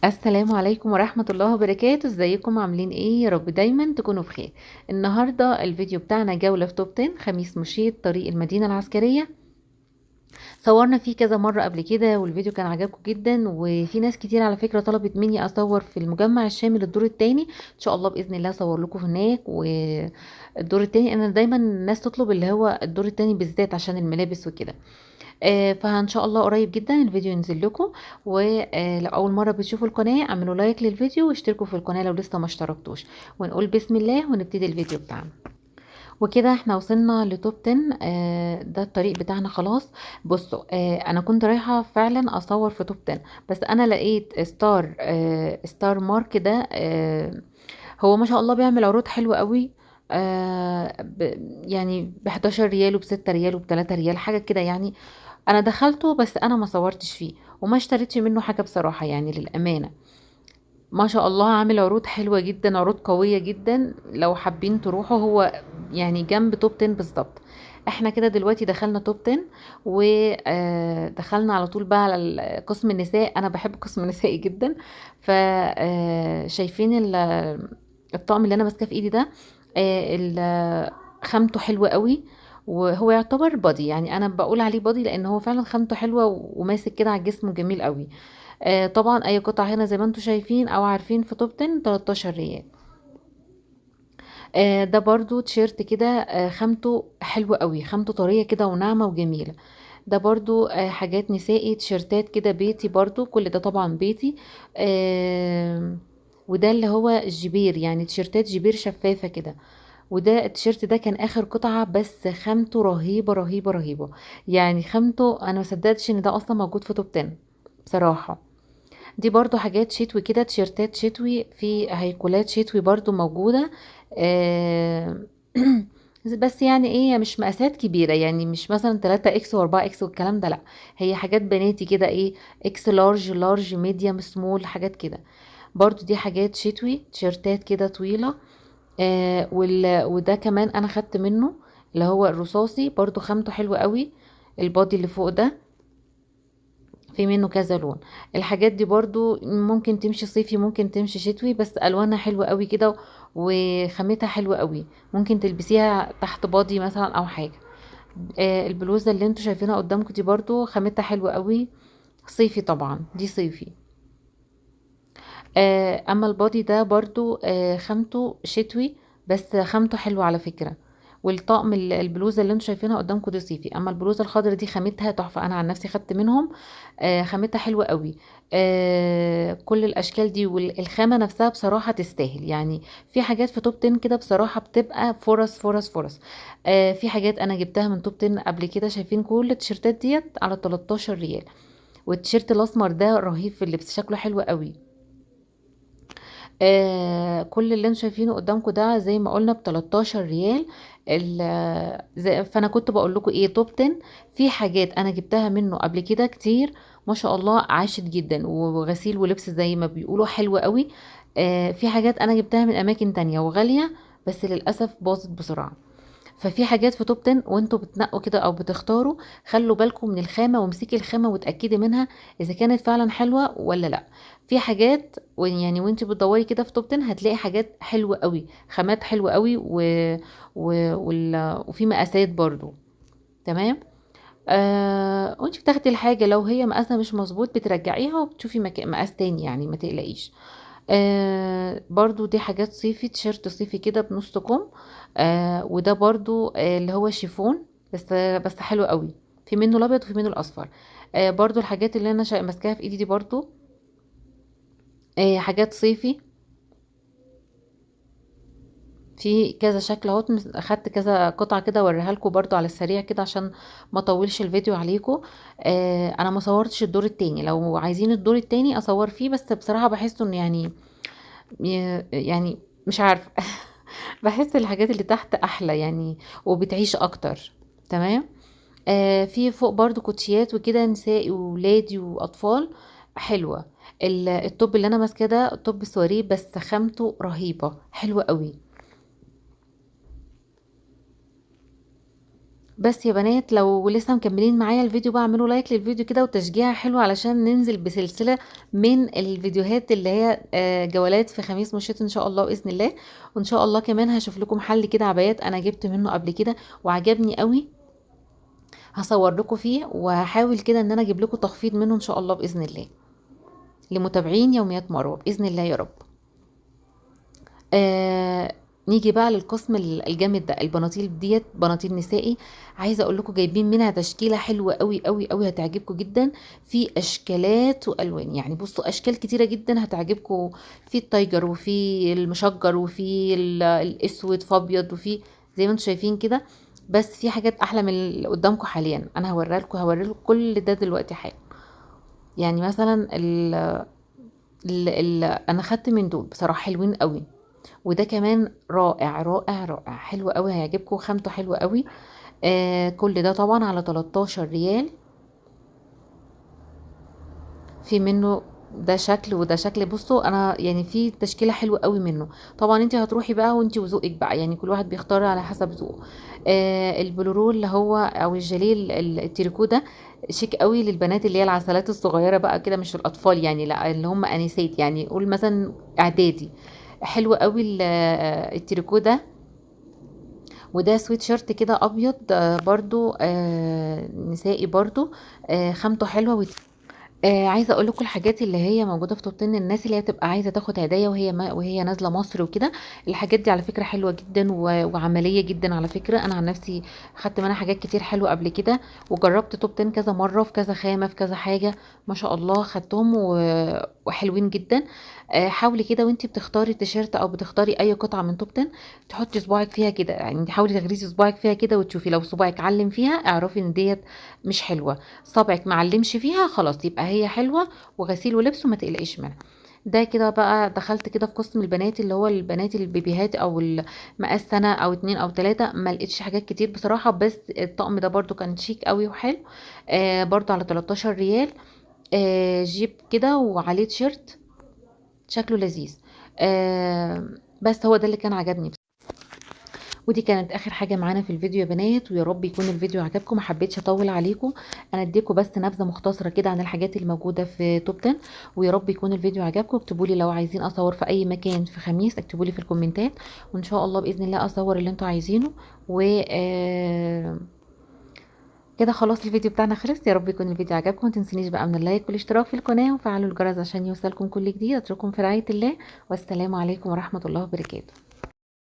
السلام عليكم ورحمة الله وبركاته. ازيكم عاملين ايه؟ يا رب دايما تكونوا بخير. النهاردة الفيديو بتاعنا جولة في توب 10 خميس مشيط طريق المدينة العسكرية. صورنا فيه كذا مرة قبل كده والفيديو كان عجبكم جدا، وفي ناس كتير على فكرة طلبت مني اصور في المجمع الشامل الدور التاني. ان شاء الله بإذن الله اصور لكم هناك. والدور التاني انا دايما الناس تطلب اللي هو الدور التاني بالذات عشان الملابس وكده. فان شاء الله قريب جدا الفيديو ينزل لكم. ولو اول مرة بتشوفوا القناة اعملوا لايك للفيديو واشتركوا في القناة لو لسه ما اشتركتوش، ونقول بسم الله ونبتدي الفيديو بتاعنا. وكده احنا وصلنا لتوب 10. ده الطريق بتاعنا خلاص. بصوا، انا كنت رايحة فعلا اصور في توب 10، بس انا لقيت ستار مارك ده، هو ما شاء الله بيعمل عروض حلوة قوي. ب11 ريال وب6 ريال وب3 ريال حاجة كده يعني. انا دخلته بس انا ما صورتش فيه وما اشتريتش منه حاجة بصراحة، للامانة. ما شاء الله عامل عروض حلوة جدا، عروض قوية جدا، لو حابين تروحوا. هو جنب توب 10 بالظبط. احنا كده دلوقتي دخلنا توب 10 ودخلنا على طول بقى على قسم النساء. انا بحب قسم النساء جدا. شايفين الطقم اللي انا ماسكاه في ايدي ده، خامته حلوة قوي، وهو يعتبر بادي، انا بقول عليه بادي لان هو فعلا خامته حلوة وماسك كده على الجسم وجميل قوي. طبعا اي قطعه هنا زي ما انتم شايفين او عارفين في توب 10 13 ريال. ده برضو تيشيرت كده، خامته حلوة قوي، خامته طرية كده وناعمه وجميلة. ده برضو، حاجات نسائي، تيشيرتات كده بيتي برضو، كل ده طبعا بيتي. وده اللي هو الجبير، تيشيرتات جبير شفافة كده. وده التيشيرت ده كان اخر قطعه، بس خامته رهيبة رهيبة رهيبة، خامته انا ما صدقتش ان ده اصلا موجود في توب 10 بصراحة. دي برضو حاجات شتوي كده، تيشيرتات شتوي، في هيكولات شتوي برضو موجودة. بس مش مقاسات كبيرة، مش مثلا تلاتة اكس واربعة اكس والكلام ده، لا هي حاجات بناتي كده، اكس لارج، لارج، ميديم، سمول، حاجات كده. برضو دي حاجات شتوي، تيشيرتات كده طويلة. وده كمان انا خدت منه اللي هو الرصاصي، برضو خامته حلوة قوي. البادي اللي فوق ده في منه كذا لون. الحاجات دي برضو ممكن تمشي صيفي ممكن تمشي شتوي، بس الوانها حلوة قوي كده وخامتها حلوة قوي، ممكن تلبسيها تحت بادي مثلا او حاجة. البلوزة اللي انتوا شايفينها قدامكم دي برضو خامتها حلوة قوي، صيفي طبعا، دي صيفي. اما البادي ده برضو، خامته شتوي بس خامته حلوة على فكرة. والطقم البلوزة اللي انتوا شايفينها قدامكم دي صيفي. اما البلوزة الخضراء دي خامتها تحفة، انا عن نفسي خدت منهم، خامتها حلوة قوي. كل الاشكال دي والخامة نفسها بصراحة تستاهل. في حاجات في توب 10 كده بصراحة بتبقى فرص فرص فرص. في حاجات انا جبتها من توب 10 قبل كده، شايفين كل التيشيرتات ديت على 13 ريال. والتيشيرت الاسمر ده رهيب في اللبس، شكله حلو قوي. كل اللي انتوا شايفينه قدامكم ده زي ما قلنا ب 13 ريال. فانا كنت بقول لكم ايه، توب 10 في حاجات انا جبتها منه قبل كده كتير ما شاء الله، عاشت جدا، وغسيل ولبس زي ما بيقولوا حلو قوي. في حاجات انا جبتها من اماكن تانية وغالية بس للاسف باظت بسرعة. ففي حاجات في توب 10 وانتوا بتنقوا كده او بتختاروا، خلوا بالكم من الخامة وامسكي الخامة وتأكدي منها اذا كانت فعلا حلوة ولا لا. في حاجات وانت بتدوري كده في توب 10 هتلاقي حاجات حلوة قوي، خامات حلوة قوي وفي مقاسات برضو تمام. وانت بتاخدي الحاجة لو هي مقاسها مش مظبوط بترجعيها وبتشوفي مقاس تاني، ما تقلقيش. برضو دي حاجات صيفي، تيشيرت صيفي كده بنص كم. وده برضو، اللي هو شيفون بس حلو قوي، في منه الابيض وفي منه الاصفر. برضو الحاجات اللي انا ماسكاها في ايدي دي برضو، حاجات صيفي في كذا شكل اهوت. اخدت كذا قطعه كده اوريها لكم برضو على السريع كده عشان ما اطولش الفيديو عليكم. انا ما صورتش الدور التاني، لو عايزين الدور التاني اصور فيه، بس بصراحة بحس انه مش عارفه بحس الحاجات اللي تحت احلى وبتعيش اكتر. تمام. في فوق برضو كوتشيات وكده نسائي وولادي واطفال حلوة. التوب اللي انا ماسكاه ده توب سواريه بس خامته رهيبة حلوة قوي. بس يا بنات لو لسه مكملين معايا الفيديو بقى اعملوا like للفيديو كده وتشجيع حلو، علشان ننزل بسلسلة من الفيديوهات اللي هي جولات في خميس مشيط ان شاء الله باذن الله. وان شاء الله كمان هشوف لكم حل كده عبايات انا جبت منه قبل كده وعجبني قوي، هصور لكم فيه وهحاول كده ان انا اجيب لكم تخفيض منه ان شاء الله باذن الله لمتابعين يوميات مروه باذن الله يا رب. نيجي بقى للقسم الجامد ده، البناطيل ديت بناطيل نسائي. عايزه اقول لكم جايبين منها تشكيله حلوة قوي قوي قوي، هتعجبكم جدا، في اشكالات والوان، يعني بصوا اشكال كتيرة جدا هتعجبكم، في ال tiger وفي المشجر وفي الاسود في ابيض وفي زي ما انتم شايفين كده. بس في حاجات احلى من اللي قدامكم حاليا، انا هوريلكم كل ده دلوقتي حالا. يعني مثلا ال ال ال انا خدت من دول بصراحة حلوين قوي، وده كمان رائع رائع رائع، حلو قوي هيعجبكم، خامته حلوة قوي. كل ده طبعا على 13 ريال. في منه ده شكل وده شكل، بصوا انا يعني في تشكيله حلوة قوي منه. طبعا انت هتروحي بقى وانت وذوقك بقى، يعني كل واحد بيختار على حسب ذوقه. البلورو اللي هو او الجليل التريكو ده شيك قوي للبنات اللي هي العسلات الصغيرة بقى كده، مش الاطفال يعني، لا اللي هم انسات، يعني قول مثلا اعدادي. حلو قوي التريكو ده. وده سويت شيرت كده ابيض، برضو نسائي برضو، خامته حلوة. عايزه اقول لكم الحاجات اللي هي موجودة في توب 10، الناس اللي هي بتبقى عايزه تاخد هدايا وهي نازله مصر وكده، الحاجات دي على فكرة حلوة جدا وعملية جدا على فكرة. انا عن نفسي خدت منها حاجات كتير حلوة قبل كده، وجربت توب 10 كذا مرة في كذا خامة في كذا حاجة ما شاء الله، خدتهم وحلوين جدا. حاولي كده وانتي بتختاري التيشيرت او بتختاري اي قطعه من توب 10 تحطي صباعك فيها كده، يعني حاولي تغرزي صباعك فيها كده وتشوفي، لو صباعك علم فيها اعرفي ان ديت مش حلوة، صبعك ما علمش فيها خلاص يبقى هي حلوة وغسيل ولبس وما تقلقيش منها. ده كده بقى دخلت كده في قسم البنات اللي هو البنات البيبيهات او المقاس سنة او 2 او 3، ما لقيتش حاجات كتير بصراحة، بس الطقم ده برضو كان شيك قوي وحلو. برضو على 13 ريال. جيب كده وعليه تيشيرت شكله لذيذ. بس هو ده اللي كان عجبني. ودي كانت اخر حاجة معانا في الفيديو يا بنات، ويا رب يكون الفيديو عجبكم. ما حبيتش اطول عليكم، انا اديكم بس نبذه مختصره كده عن الحاجات اللي موجودة في توب 10، ويا رب يكون الفيديو عجبكم. اكتبوا لي لو عايزين اصور في اي مكان في خميس، اكتبوا لي في الكومنتات، وان شاء الله باذن الله اصور اللي انتوا عايزينه. و كده خلاص الفيديو بتاعنا خلص. يا رب يكون الفيديو عجبكم، ما تنسونيش بقى من ال like والاشتراك في القناة وفعلوا الجرس عشان يوصلكم كل جديد. اترككم في رعاية الله، والسلام عليكم ورحمة الله وبركاته.